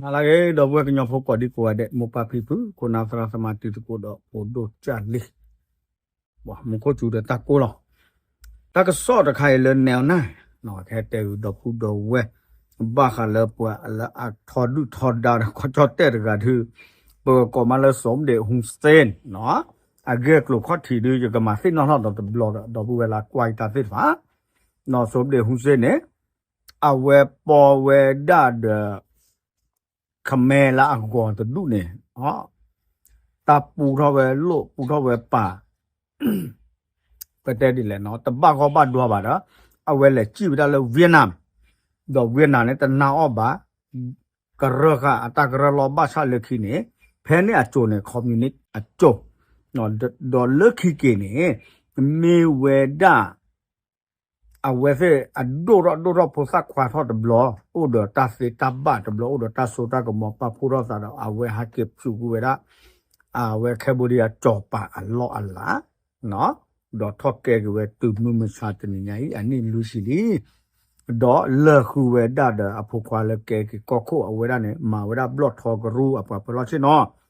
ဟါလၢအဂ့ၤ ဒီပုၢ်ဝဲၢ်ကညီဖိကိးဒံကိးဂၤဒဲး မိၢ်ပၢ်ဖံဖု ခိၣ်နၢ်သရၣ်သမါတံၤသကိးဒီးဖိဒိၣ်ကၢ်လံၤ မူခိၣ်စူၤဒီးတၢ်ကိၢ်လီၤ. တၢ်ကစီၣ်တခါအံၤလၢနဲဝ်နၢ် ကဟဲတဲဂုာ်ဒီပုၢ်ဒီဝဲၢ် ဘၣ်ဃးလၢပှၤလၢအထီဒုၣ်ထီဒါဒီးကီၢ်ကၠီၣ်တဲၣ်တဂၤဒုး ပကိးမးလၢ စီၤဘဒ့း ဟူစ့ၣ် အဂ့ၢ်အကျိၤခီၣ်ထံးဒုး ယကမၤသ့ၣ်နီၣ်ထီၣ်ဒီးတဘျီဒီး ဒီပုၢ်ဝဲၢ်လၢကွၢ်ယတၢ်သ့ၣ်တဖၣ် စီၤဘဒ့း ဟူစ့ၣ်န့ၣ် အဝဲပီဝဲဒၣ်ဒီး ခမဲလၢအဂီၤတဒူၣ်န့ၣ် တၢ်ပူထီၣ်ဝဲလိၣ်ပူထီၣ်ဝဲပၢ် ပတဲဒ်လဲၣ်နီၤ တဘၣ်ဂီၢ်ဘၣ်ဒွါဘၣ်ဒီး အဝဲလဲၤစံၣ်ဝဲဒၣ်လၢ Vietnam ဒီး Vietnam န့ၣ် တနာ်အီၤဘၣ် ကရၢဃာ်အတၢ်ကရၢလီၤဘၣ်ဆၣ်လၢခံန့ၣ် ဖဲန့ၣ်အစိၤန့ၣ် communist အစိၤ ဒီးလၢခံက့ၤန့ၣ် မ့ၢ်ဝဲဒၣ် အဝဲသ့ၣ်အဒိၣ်ထီၣ်ဒိၣ်ထီၣ်ဖိသၣ်ခွါထီၣ်တဘျီ အိၣ်ဒီးတၢ်သ့တၢ်ဘၣ်တဘျီ အိၣ်ဒီးတၢ်စိတၢ်ကမီၤပာ်ဖှိၣ်ထီၣ်သးဒီး အဝဲဟးက့ၤဖျိးကွံာ်ဝဲဒၣ် အဝဲ Cambodia စီၤပၤအလီၢ်အလၤ ဒီးထီၣ်ကဲက့ၤဝဲတုၤမုၢ်မဆါတနံၤညါအံၤ အနံၣ်လွံၢ်ဆံလံ ဒီးလၢာ်ဃုဝဲဒၣ်ဒီးအဖိခွါလၢကဲက့ၤကီၢ်ခိၣ်အဝဲဒၣ်န့ၣ် မၤဝဲဒၣ်ဘျီၣ်ထီကရူၢ်အပှၤပၢၤလီၢ်ဆ့ၣ်နီၤ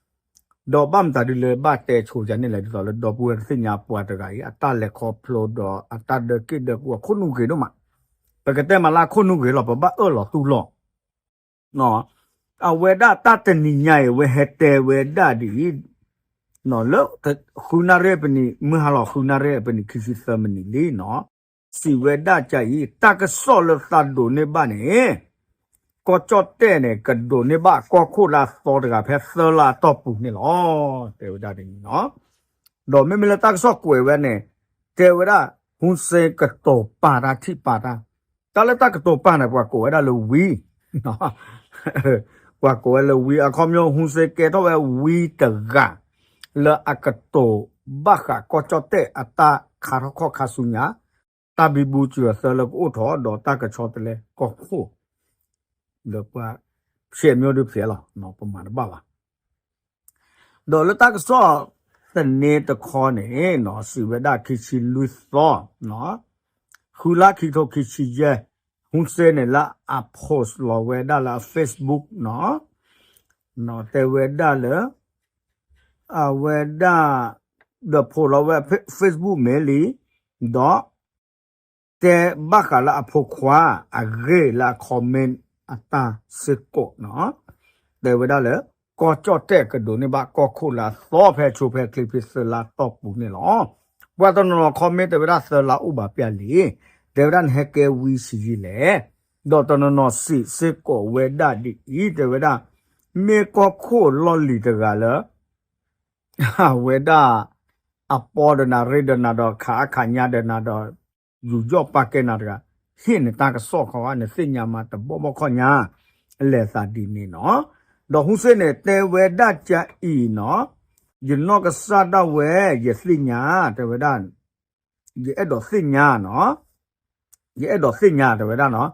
ဒီးဘၣ်မတၤဒ်လဲၣ်ဘၣ်တဲဆိယၤန့ၣ်လဲၣ် ဒ်သိးလၢဒီပုၢ်ဝဲၢ်ကသ့ၣ်ညါပှၤတဂၤအံၤ အတၢ်လဲၤခီဖျိဒီးအတၢ်ဒၢးက့ၣ်ဒၢးကူအခိၣ်နူာ်ဂ့ၤဒိၣ်မး ပကတဲမးလၢအခိၣ်နူာ်ဂ့ၤလီၤ ပဘၣ်အၢၣ်လီၤတူၢ်လိာ် အဝဲဒၣ်တၢ်တနံၤညါအံၤ အဝဲဟဲတဲဝဲဒၣ်ဒ်အံၤ လၢ ဃုနၣ်ရံၣ်ပနံၤ မုၢ်ဟါလီၤဃုနၣ်ရံၣ်ပနံၤခံဆံသၢမံးနံးလံနီၤ စံးဝဲဒၣ်ကအံၤ တၢ်ကစီၣ်လၢသးဒိးန့ၢ်ဘၣ်န့ၣ် ကီၢ်ကၠီၣ်တဲၣ်န့ၣ် ကဒိးန့ၢ်ဘၣ်ကီၢ်ခိၣ်လၢအသီတဂၤဖဲသၢလါအတီၢ်ပူၤန့ၣ်လီၤ. တဲဝဲဒၣ်ဒ်န့ၣ်နီၤ ဒီးမ့မ့ၢ်လၢတၢ်ကစီၣ်ကွဲးဝဲန့ၣ် တဲဝဲဒၣ် ဟူစ့ၣ်ကတိၤပာ်တၢ်ထံၣ်ပာ်တၢ် တၢ်လၢတၢ်ကတိၤပာ်န့ၣ် ပှၤကိးဝဲဒၣ်လၢဝံ ပှၤကိးဝဲလၢဝံ အခီပညီ ဟူစ့ၣ်ကဲထီၣ်ဝဲဝံတဂၤ လၢအကတိၤဘၣ်ဃးကီၢ်ကၠီၣ်တဲၣ်အတၢ်ခါထီၣ်ခီၣ်ခါဆူညါ တၢ်ဘံဘူစၢၤသၢလၢကအိၣ်ထီၣ်ဒီးတၢ်ကဆီတလဲကီၢ်ခိၣ် လၢပှၤဖျဲးမျိုးဒုးဖျဲးလီၤ ပမၤတဘၣ်ဘၣ် ဒီးလၢတၢ်ကစီၣ်သန့တခီန့ၣ် စံးဝဲဒၣ်ခံဆံလွံၢ်သီ ဃုလါခံကထိခံဆံယဲၢ် ဟူစ့ၣ်န့ၣ်လၢအ post လီၤဝဲဒၣ်လၢအ Facebook နီၤ တဲဝဲဒၣ်လၢ အဝဲဒၣ် ဒီး post လီၤဝဲ Facebook မ့ၢ်လံ ဒီး တဲဘၣ်ဃးလၢအဖိခွါ အဂ့ၢ်လၢအ comment အတၢ်စ့ၢ်ကီးနီၤ တဲဝဲဒၣ်လၢ ကီၢ်ကၠီၣ်တဲၣ်ကဒိးန့ၢ်ဘၣ်ကီၢ်ခိၣ်လၢအသီဖဲဆိဖဲချ့ဖဲသၢလါတီၢ်ပူၤန့ၣ်လီၤ. ပှၤတနီၤနီၤ comment တဲဝဲဒၣ်သၢလါအိၣ်ဘၣ်ပျၢ်လံ တဲဝဲဒၣ်နဟဲကဲဝံဆံးယံာ်လဲၣ် ဒီးတနီၤနီၤစံးစ့ၢ်ကီးဝဲဒၣ်ဒ်အံၤ တဲဝဲဒၣ် မ့ၢ်ကီၢ်ခိၣ်လီၢ်လံၤတဂၤလၢ အဝဲဒၣ် အပီဒီးနၤရ့ဒီးနၤဒီးခးအါခးညါဒီးနၤဒီး ယူးယီၣ်ပာ်ကဲနၤတဂၤ ဟ့ၣ်နတၢ်ကစီၣ်ခီဝဲ နသ့ၣ်ညါမးတဘီဘီခီၣ်ညါ လဲၤသးဒ်န့ၣ်နီၤ ဒီးဟူစ့ၣ်န့ၣ် တဲဝဲဒၣ်ကအံၤနီၤ ယနီၢ်ကစၢ်ဒၣ်ဝဲ ယသ့ၣ်ညါ တဲဝဲဒၣ် ယအဲၣ်ဒိးသ့ၣ်ညါနီၤ ယအဲၣ်ဒိးသ့ၣ်ညါတဲဝဲဒၣ်နီၤ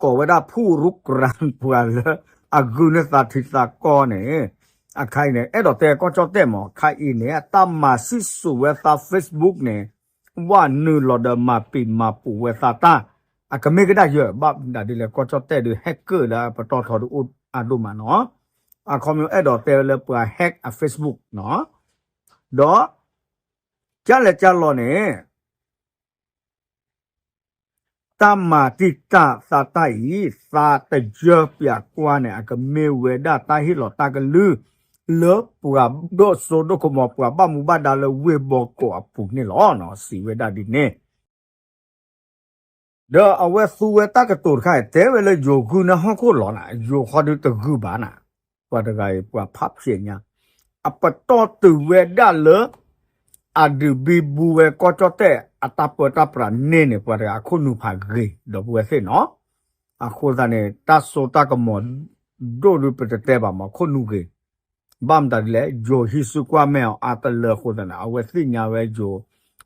ကိးဝဲဒၣ်ဖူရူကရၣ် ပှၤလၢအဂုာ်န့ၢ်သးထံသးကီၢ်န့ၣ် အခါအံၤန့ၣ် အဲၣ်ဒိးတဲကီၢ်ကၠီၣ်တဲၣ်မး အခါအံၤန့ၣ် အတၢ်မၤစံၣ်စိၤဝဲသး Facebook န့ၣ် ဝဲနုာ်လီၤဒီးမၤပံာ်မၤပူၤဝဲသးတၢ် အကမ့ၢ်ကဒၣ်ယဲၢ် ဘၣ်ဒၣ်ဒ်လဲၣ် ကီၢ်ကၠီၣ်တဲၣ်ဒုး hacker လၢပတီၢ်ထီဒုးအိၣ်အါဒိၣ်မးနီၤ အခီပညီအဲၣ်ဒိးတဲလၢပှၤ hack အ Facebook နီၤ ဒီး ကၢ်လဲၤကၢ်လီၤန့ၣ် တၢ်မၤတံာ်တာ်သးတၢ်အံၤ သးတယၢပၠးကွၢ်န့ၣ် အကမ့ၢ်ဝဲဒၣ်တၢ်ဟ့ၣ်လီၤတၢ်ကလုၢ် လၢပှၤဒိၣ်စိဒိၣ်ကမီၤ ပှၤဘၣ်မူဘၣ်ဒါလၢဝ့ၢ်ဘီကီးအပူၤန့ၣ်လီၤ. စံးဝဲဒၣ်ဒ်န့ၣ် ဒီးအဝဲသူဝဲတၢ်ကတိၤတခါအံၤ တဲဝဲလၢယိၤဂုာ်န့ၢ်ဟီၣ်ခိၣ်လီၤနၤ ယိၤဃီဒုးတဂုာ်ဘၣ်နၤ ပှၤတဂၤအံၤ ပှၤဖးဖျဲးညါ အပတီၢ်တုၤဝဲဒၣ်လၢ အဒုးဘံဘူဝဲကီၢ်ကၠီၣ်တဲၣ်အတၢ်ပၢတၢ်ပြးန့ၢ်န့ၣ် ပှၤတဂၤအခိၣ်နူာ်ဖးဂ့ၤ ဒီပုၢ်ဝဲၢ်သ့ၣ်နီၤ အဃိသတးန့ၣ် တၢ်စိတၢ်ကမီၤဒိၣ်ဒုးပတတဲဘၣ်မး ခိၣ်နူာ်ဂ့ၤ ဘၣ်မတၤဒ်လဲၣ် ယိၤဟံးစုကွၢ်မဲာ်အီၤအါတလၢအဃိသတးန့ၣ် အဝဲသ့ၣ်ညါဝဲယိၤ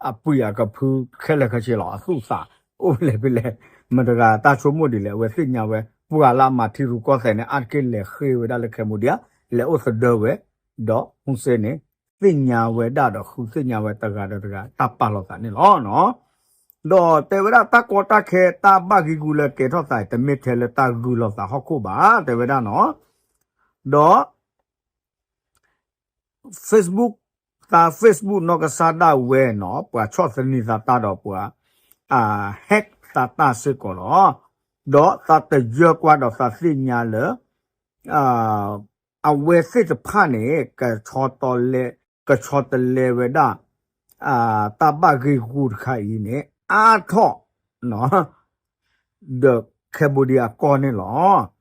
အပှံာ်အကဖုခဲလၢာ်ခဲဆ့လီၤ အသူၣ်သး အိၣ်ဖဲလဲၣ်ဖဲလဲၣ် မတၤတဂၤတၢ်ဆိကမိၣ်ဒ်လဲၣ် အဝဲသ့ၣ်ညါဝဲ ပှၤလၢအမၤထံရူၢ်ကီၢ်သဲးန့ၣ် အါတက့ၢ်လဲၤဃ့ဝဲဒၣ်လၢ Cambodia လဲၤအိၣ်သဒၢဝဲ ဒီးဟူစ့ၣ်န့ၣ် သ့ၣ်ညါဝဲဒၣ်ဒီးဃုသ့ၣ်ညါဝဲတဂၤဒီးတဂၤ တၢ်ပာ်လီၤသးန့ၣ်လီၤ. ဒီးတဲဝဲဒၣ်တၢ်ကီတၢ်ခဲတၢ်ဘၣ်ဂံၢ်ဂူာ်လၢကဲထီၣ်သးအံၤ တမ့ၢ်ထဲလၢတၢ်ဂုာ်လီၤသးဟီၣ်ခိၣ်ဘၣ် တဲဝဲဒၣ်နီၤ ဒီး Facebook သး Facebook နီၢ်ကစၢ်ဒၣ်ဝဲနီၤ ပှၤဆီၣ်သနံးသးတၢ်ဒီးပှၤ hack သးတၢ်စ့ၢ်ကီးလီၤ. ဒီးသးတယၢကွၢ်ဒီးသးသ့ၣ်ညါလၢ အဝဲသ့ၣ်တဖၣ်န့ၣ် ကဆီတလဲဝဲဒၣ် တၢ်ဘၣ်ဂ့ၢ်ဂူာ်တခါအံၤန့ၣ် အါထီၣ် ဒီး Cambodia အကီၢ်န့ၣ်လီၤ.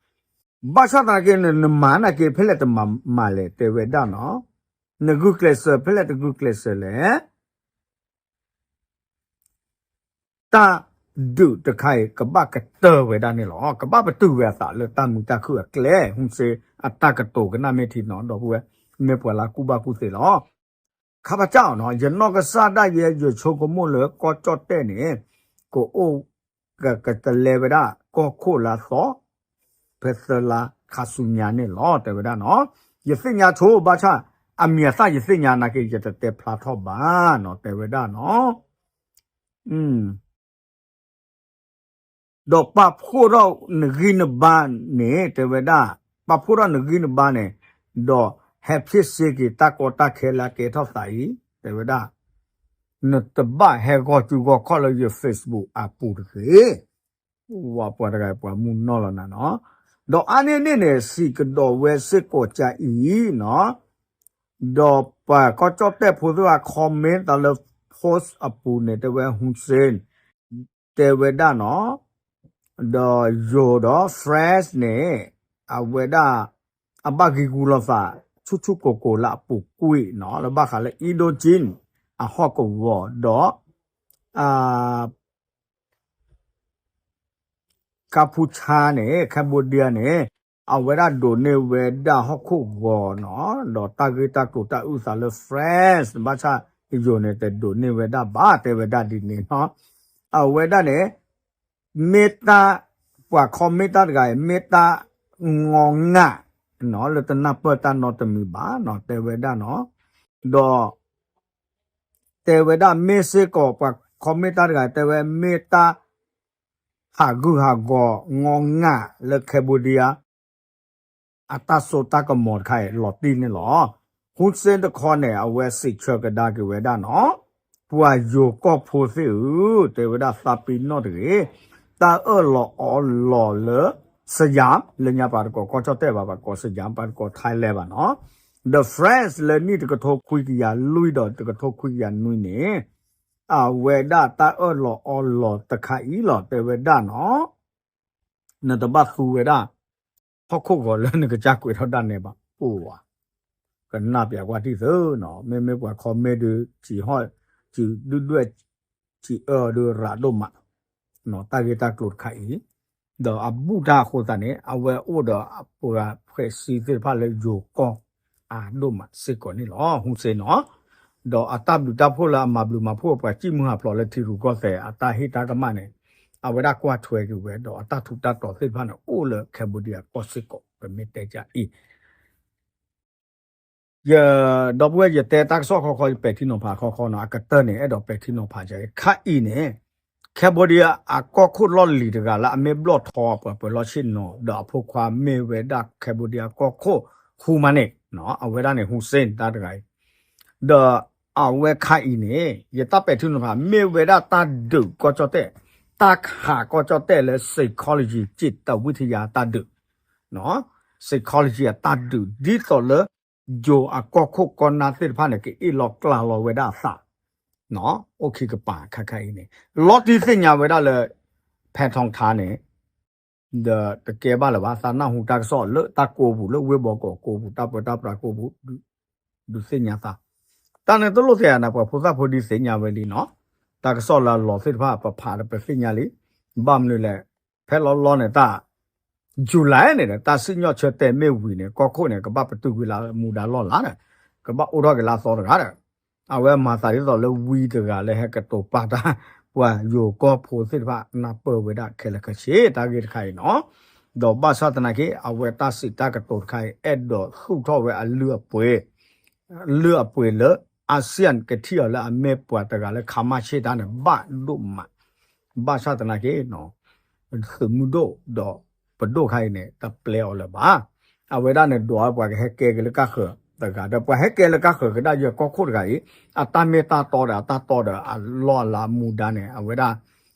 ဘၣ်ဆၣ်သနာ်က့န့ၣ် နမၤနာ်က့ဖဲလဲၣ်တမၤမၤလဲၣ် တဲဝဲဒၣ်နီၤ. နဂုာ်ကျဲးစၢးဖဲလဲၣ်တဂုာ်ကျဲးစၢးလဲၣ် တၢ်ဒုးတခါအံၤ ကဘၣ်ကတၢၢ်ဝဲဒၣ်န့ၣ်လီၤ. ကဘၣ်ပတုာ်ဝဲအသးလၢတၢ်မုာ်တၢ်ခုၣ်အကျဲ ဟူစ့အတၢ်ကတိၤကနၣ်မ့ၢ်ထံနီၤ ဒီပုၢ်ဝဲၢ် မ့ၢ်ပှၤလၢကူၣ်ဘၣ်ကူၣ်သ့လီၤ. ခါပကၢ် ယနီၢ်ကစၢ်ဒၣ်ယဲ ယဆိကမိၣ်လၢကီၢ်ကၠီၣ်တဲၣ်န့ၣ် ကအိၣ် ကတလဲဝဲဒၣ်ကီၢ်ခိၣ်လါသီ ဖဲသၢလါခါဆူညါန့ၣ်လီၤ တဲဝဲဒၣ်နီၤ. ယသ့ၣ်ညါဆိဘၣ်ဆၣ် အမံၤအသၣ်ယသ့ၣ်ညါနာ်က့ ယတတဲဖျါထီၣ်ဘၣ်နီၤ တဲဝဲဒၣ်နီၤ. ဒီးပာ်ဖှိၣ်ထီၣ်နဂံၢ်နဘါန့ၣ် တဲဝဲဒၣ်, ပာ်ဖှိၣ်ထီၣ်နဂံၢ်နဘါန့ၣ်, ဒီးဟဲဖျ့ၣ်စ့က့ၤတၢ်ကီတၢ်ခဲလၢအကဲထီၣ်သးအံၤ တဲဝဲဒၣ်, နတဘၣ်ဟဲဂီၤစုဂီၤခီၣ်လၢယ Facebook အပူၤတဂ့ၤ. ဝဲပှၤတဂၤပှၤမုၢ်နီၢ်လီၤနၤနီၤ. ဒီးအါန့ၢ်န့ၣ်န့ၣ် စံးကဒီးဝဲစ့ၢ်ကီးကအံၤနီၤ, ဒီးပှၤကီၢ်ကၠီၣ်တဲၣ်ဖိသ့ၣ်တဖၣ် comment သးလၢ post အပူၤန့ၣ် တဲဝဲ Hun Sen တဲဝဲဒၣ်နီၤ, ဒီးယိၤဒီး France န့ၣ် အဝဲဒၣ် အဘၣ်ဂံာ်ဂူာ်လိာ်သး ဆူၣ်ဆူၣ်ကိၢ်ကိၢ်လၢအပူၤကွံာ်နီၤ လၢဘၣ်ဃးလၢ Indochine အဟီၣ်ကဝီၤဒီး ကၢ်ဖူဆါန့ၣ် Cambodia န့ၣ် အဝဲဒၣ်ဒိးန့ၢ်ဝဲဒၣ်ဟီၣ်ခိၣ်ဂီၤနီၤ, ဒီးတၢ်ဂ့ၢ်တၢ်ကျိၤတၢ်အုၣ်သးလၢ France ဘၣ်ဆၣ်ယိၤန့ၣ် တဒိးန့ၢ်ဝဲဒၣ်ဘၣ် တဲဝဲဒၣ်ဒ်န့ၣ်နီၤ. အဝဲဒၣ်န့ၣ် မ့ၢ်တၢ် ပှၤ comment တၢ်တဂၤအံၤ မ့ၢ်တၢ် ငီငၢ် လၢတနၢ်ပၢၢ်တၢ်နီတမံၤဘၣ်နီၤ တဲဝဲဒၣ်နီၤ, ဒီး တဲဝဲဒၣ်မ့ၢ်စ့ၢ်ကီးပှၤ comment တၢ်တဂၤ တဲဝဲမ့ၢ်တၢ် ဟးဂူာ်ဟးဂီၤ ငီငၢ်လၢ Cambodia အတၢ်စိတၢ်ကမီၤတခါအံၤ လီၤတံၢ်န့ၣ်လီၤ. Hun Sen တခီန့ၣ် အဝဲစံးဆၢကဒါက့ၤဝဲဒၣ်နီၤ, ပှၤယိၤကီၢ်ဖိသ့ၣ်ဧၢ, တဲဝဲဒၣ်သးပ့ၤနီၣ်တဂ့ၤ, တၢ်အၢၣ်လီၤအီလီၤလၢ Siam လၢညါပှၤတကိးကီၢ်ကၠီၣ်တဲၣ်ဘၣ် ပှၤကိး Siam ပှၤတကိး Thailand ဘၣ်နီၤ, the France လၢနံၣ်တကထိခွံကယၤလွံၢ်ဒီးတကထိခွံကယၤနွံန့ၣ် အဝဲဒၣ်တၢ်အၢၣ်လီၤအီလီၤတခါအံၤလီၤ တဲဝဲဒၣ်နီၤ. နတဘၣ်သူဝဲဒၣ် ဟီၣ်ခိၣ်ဂီၤလၢနကစၢ်ကွဲးထီၣ်ဒၣ်နဲဘၣ် အိၣ်ဝဲ, ကနၣ်ပျးကွၢ်တံၢ်သုနီၤ, မ့မ့ၢ်ပှၤ comment ဒုး စံးဟီၣ် စံးဒုၣ်ဒွဲၣ် စံးအၢဒုးရးဒိၣ်မး, တၢ်ဂ့ၢ်တၢ်ကျိၤတခါအံၤ, ဒီးအဘူၣ်တၢ်အဃိသတးန့ၣ် အဝဲအိၣ်ဒီးအပှၤဖှဲးစံသ့ၣ်တဖၣ်လၢယိၤကီၢ်အါဒိၣ်မးစ့ၢ်ကီးန့ၣ်လီၤ Hun Sen နီၤ. ဒီးအတၢ်ဘျုးတၢ်ဖှိၣ်လၢအမၤဘျုးမၤဖှိၣ်ပှၤစံၣ်မုၢ်ဟးဖျိးလၢထံရူၢ်ကီၢ်သဲးအတၢ်ဟ့ၣ်တၢ်ကမၣ်န့ၣ် အဝဲဒၣ်ကွၢ်ထွဲက့ၤဝဲ ဒီးအတၢ်ထူးတၢ်တီၤသ့ၣ်တဖၣ်န့ၣ် အိၣ်လၢ Cambodia ကီၢ်စ့ၢ်ကီး ပမ့ၢ်တဲကအံၤ ယ ဒီပုၢ်ဝဲၢ် ယတဲတၢ်ကစီၣ်ခီခီ ယပဲာ်ထံနီၤဖးခီခီနီၤ, အကတၢၢ်န့ၣ် အဲၣ်ဒိးပဲာ်ထံနီၤဖးကခါအံၤန့ၣ် Cambodia အကီၢ်ခိၣ်လီၢ်လံၤတဂၤလၢအမ့ၢ်ဘျီၣ်ထီအပှၤပၢၤလီၢ်ဆ့ၣ်နီၤ ဒီးအဖိခွါမ့ၢ်ဝဲဒၣ် Cambodia ကီၢ်ခိၣ် Hun Manet နီၤ, အဝဲဒၣ်န့ၣ် Hun Sen တၢ်တဂၤအံၤ ဒီးအဝဲခါအံၤန့ၣ် ယတၢ်ပဲာ်ထံနီၤဖး မ့ၢ်ဝဲဒၣ်တၢ်ဒုးကီၢ်ကၠီၣ်တဲၣ်, တၢ်ခးကီၢ်ကၠီၣ်တဲၣ်လၢ psychology จิตวิทยา တၢ်ဒုး psychology အတၢ်ဒုး ဒ်သိးလၢ ယိၤအကီၢ်ခိၣ်ကီၢ်နၢ်သ့ၣ်တဖၣ်န့ၣ် ကအ့ၣ်လိာ်ကျါလိာ်ဝဲဒၣ်အသး အိၣ်ခံကပၤခါခါအံၤန့ၣ် လီၤတံၢ်သ့ၣ်ညါဝဲဒၣ်လၢ ဖဲထီထါန့ၣ် ဒီးတကဲဘၣ်လၢၤဘၣ် သးနၢ်ဟူတၢ်ကစီၣ်လၢတၢ်ကိးပူၤ လၢဝ့ၢ်ဘီကီးကိးပူၤ တၢ်ပၢတၢ်ပြးကိးပူၤ ဒုးသ့ၣ်ညါသး, တၢ်န့ၣ်တလိၣ်သ့ၣ်ညါနၤ ပှၤဖိသၣ်ဖိဒ်သ့ၣ်ညါဝဲလံနီၤ, တၢ်ကစီၣ်လၢအလီၤသ့ၣ်တဖၣ် ပဖးဒီးပသ့ၣ်ညါလံ, ဘၣ်မနုၤလဲၣ်, ဖဲလီၤလီၤန့ၣ် တၢ် July န့ၣ်ဒီး တၢ်စံၣ်ညီၣ်ဆၢတဲာ်မ့ၢ်ဝံၤန့ၣ် ကီၢ်ခိၣ်န့ၣ် ကဘၣ်ပတုာ်ကွံာ်လၢမူဒါလီၢ်လၤဒီး ကဘၣ်အိၣ်ထီၣ်က့ၤလၢအသီတဂၤဒီး အဝဲမၤသးဒ်သိးလၢဝံတဂၤလၢဟဲကတိၤပာ်တၢ် ပှၤယိၤကီၢ်ဖိသ့ၣ်တဖၣ် နၢ်ပၢၢ်ဝဲဒၣ်ခဲလၢာ်ခဲဆ့ တၢ်ဂ့ၢ်တခါအံၤနီၤ, ဒီးဘၣ်ဆၣ်သနာ်က့ အဝဲတၢ်စံးတၢ်ကတိၤတခါအံၤ အဲၣ်ဒိးသူၣ်ထီၣ်ဝဲအလုၢ်အပှ့ၤ လုၢ်အပှ့ၤလၢ ASEAN ကထံၣ်အီၤလၢအမ့ၢ်ပှၤတဂၤလၢခါမၢ်ဆ့ၣ်တၢ်န့ၣ် ဘၣ်ဒိၣ်မး, ဘၣ်ဆၣ်သနာ်က့ သုးမုၢ်ဒိၣ်ဒီးပဒိၣ်ခါအံၤန့ၣ် တပျဲအီၤလၢၤဘၣ်. အဝဲဒၣ်န့ၣ်ဒွးဝဲပှၤကဟဲကဲက့ၤလၢကါဃၢၤတဂၤဒီး ပှၤဟဲကဲလၢကါဃၢၤကဒါယဲၢ်ကီၢ်ခိၣ်တဂၤအံၤ အတၢ်မ့ၢ်တၢ်တီဒီးအတၢ်တီဒီးအလီၢ်အလၤအမူဒါန့ၣ် အဝဲဒၣ်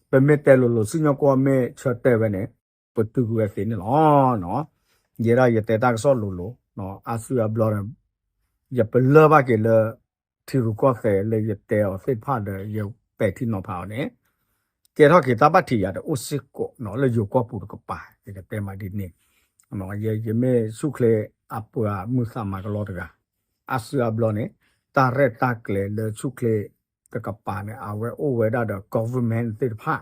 ပမ့ၢ်တဲလိၤလိၤ စံၣ်ညီၣ်ကွီၢ်မ့ၢ်ဆၢတဲာ်ဝဲန့ၣ် ပတုာ်ကွံာ်ဝဲသ့န့ၣ်လီၤ. ယဲဒၣ်ယတဲတၢ်ကစီၣ်လိၤလိၤ အါစုအါဘျီဒီး ယပလၢၢ်ဘၣ်က့ၤလၢ ထံရူၢ်ကီၢ်သဲးလၢယတဲအီၤသ့ၣ်တဖၣ်ဒီး ယပဲာ်ထံနီၤဖးအီၤန့ၣ် ကဲထီၣ်က့ၤတၢ်ဘၣ်ထံးယၤဒီးအိၣ်စ့ၢ်ကီးလၢယိၤကီၢ်ပူၤတကပၤ ယကတဲမးဒ်န့ၣ် ယမ့ၢ်ဆူၣ်ချ့အပှၤမုၢ်သးမၤကလီတဂၤ အါစုအါဘျီန့ၣ် တၢ်ရဲၣ်တၢ်ကျဲၤလၢဆူၣ်ချ့တကပၤန့ၣ် အဝဲအိၣ်ဝဲဒၣ်ဒီး government သ့ၣ်တဖၣ်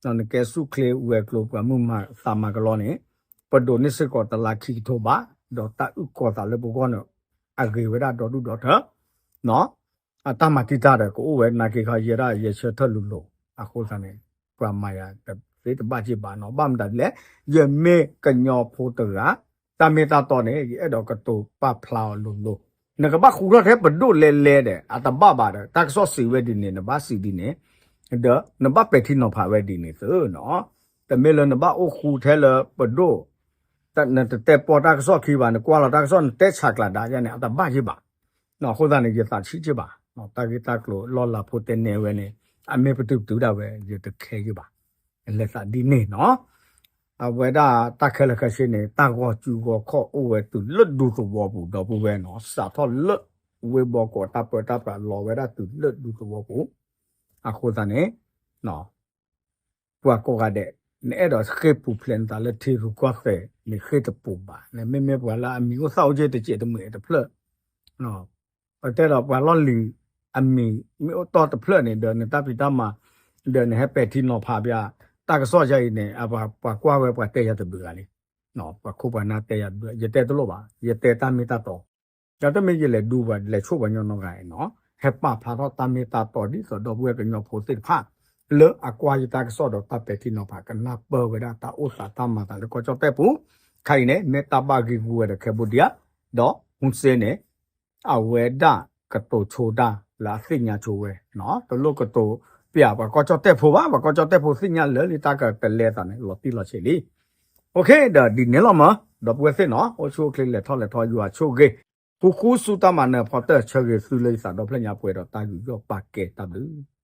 ဒီးနကဲဆူၣ်ချ့ဝဲၤကျိၤပှၤမုၢ်သးမၤကလီန့ၣ် ပဒိးန့ၢ်စ့ၢ်ကီးတလါခံကထိဘး ဒီးတၢ်အုၣ်ကီၤသးလၢပဂီၢ်န့ၣ် အဂ့ၤဝဲဒၣ်ဒီဒူၣ်ဒီထၢ အတၢ်မၤတံာ်တာ်ဒီးကအိၣ်ဝဲနာ်က့ခီ ယဲဒၣ်ယဆၢထၢၣ်လိၤလိၤ အဃိသတးန့ၣ် ပှၤမၤယၤသ့တဘၣ်က့ၢ်ဘၣ်နီၤ ဘၣ်မတၤဒ်လဲၣ် ယမ့ၢ်ကညီဖိတဂၤ တၢ်မ့ၢ်တၢ်တီန့ၣ် ယအဲၣ်ဒိးကတိၤပာ်ဖျါအီၤလိၤလိၤ နကဘၣ်ဃူထီၣ်ထဲပဒိၣ်လဲလဲဒီး အတဘၣ်ဘၣ်ဒီး တၢ်ကစီၣ်စံးဝဲဒ်န့ၣ် နဘၣ်စံးဒ်န့ၣ် ဒီးနဘၣ်ပဲာ်ထံနီၤဖးဝဲဒ်န့ၣ်သုနီၤ တမ့ၢ်လၢနဘၣ်အိၣ်ဃူထဲလၢပဒိၣ် နတတဲပီၢ်တၢ်ကစီၣ်ခံဘၣ် နကွၢ်လီၤတၢ်ကစီၣ် နတဲဆးကျးဒါယဲန့ၣ် အတဘၣ်က့ၢ်ဘၣ် အဃိသတးန့ၣ် ယသးဆံးက့ၢ်ဘၣ် တၢ်ဂ့ၢ်တၢ်ကျိၤလီၢ်လၤဖိတဲနဲဝဲန့ၣ် အမ့ၢ်ပတုာ်ပတုာ်ဒၣ်ဝဲ ယတခဲက့ၢ်ဘၣ် လဲၤသးဒ်န့ၣ်နီၤ အဝဲဒၣ်တၢ်ခဲလၢာ်ခဲဆ့န့ၣ် တၢ်ဂီၤစုဂီၤခီၣ်အိၣ်ဝဲတုၤလၢဒူသဝီပူၤ ဒီပုၢ်ဝဲၢ်နီၤ စးထီၣ်လၢဝ့ၢ်ဘီကီးတၢ်ပၢတၢ်ပြးလီၤဝဲဒၣ်တုၤလၢဒူသဝီပူၤ အဃိသတးန့ၣ် ပှၤကိးဂၤဒဲး နအဲၣ်ဒိးဃ့ၢ်ပူၤဖျဲးနသးလၢထံရူၢ်ကီၢ်သဲးန့ၣ် ဃ့ၢ်တပူၤဘၣ် နမ့မ့ၢ်ပှၤလၢအမံၤအိၣ်သၣ်အိၣ်က့တစဲးတမှဲးတဖျၢၣ် ပတဲဒီးပှၤလီၢ်လံၤအမံၤမ့ၢ်အိၣ်တီၢ်တဖျၢၣ်န့ၣ် ဒီးနတၢ်ဖံးတၢ်မၤ ဒီးနဟဲပဲာ်ထံနီၤဖးဘၣ် တၢ်ကစီၣ်ယါအံၤန့ၣ် ပှၤကွၢ်ဝဲပှၤတဲယၤတဘျုးဂၤလံ ပှၤခိၣ်ပှၤနၢ်တဲယၤတဘျုး ယတဲတလိၣ်ဘၣ် ယတဲတၢ်မ့ၢ်တၢ်တီ ဒီးတမ့ၢ်ယလဲၤဒူပှၤလဲၤဆိၣ်ပှၤညီနီတဂၤအံၤနီၤ ဟဲပာ်ဖျါထီၣ်တၢ်မ့ၢ်တၢ်တီဒ်သိးဒီပုၢ်ဝဲၢ်ကညီဖိသ့ၣ်တဖၣ် လၢအကွၢ်ယတၢ်ကစီၣ်ဒီးတၢ်ပဲာ်ထံနီၤဖး ကနၢ်ပၢၢ်ဝဲဒၣ်တၢ်အိၣ်သးတၢ်မၤသးလၢကီၢ်ကၠီၣ်တဲၣ်ပူၤ ခါအံၤန့ၣ် မ့ၢ်တၢ်ဘၣ်ဂ့ၢ်ဂူဝဲဒီး Cambodia ဒီး Hun Sen န့ၣ် အဝဲဒၣ်ကတိၤဆိတၢ်လၢအသ့ၣ်ညါဆိဝဲ တလိၣ်ကတိၤပျးပှၤကီၢ်ကၠီၣ်တဲၣ်ဖိဘၣ် ပှၤကီၢ်ကၠီၣ်တဲၣ်ဖိသ့ၣ်ညါလၢာ်လံတၢ်ကတလဲသးန့ၣ် လီၤတံၢ်လီၤဆဲးလံ ဒီးဒ်န့ၣ်လီၤမး ဒီပုၢ်ဝဲၢ်သ့ၣ်နီၤ အိၣ်ဆူၣ်အိၣ်ချ့လဲၤထီၣ်လဲၤထီ ယွၤဆိၣ်ဂ့ၤ ဃူဃူဆူတၢ်မၤနၢၤဖီတၢၢ် ဆၢဂ့ၤသုလၢယသးဒီဖျၢၣ်ညါပှဲၤဒီးတၢ်ယူးယီၣ်ပာ်ကဲတၢ်ဘျုး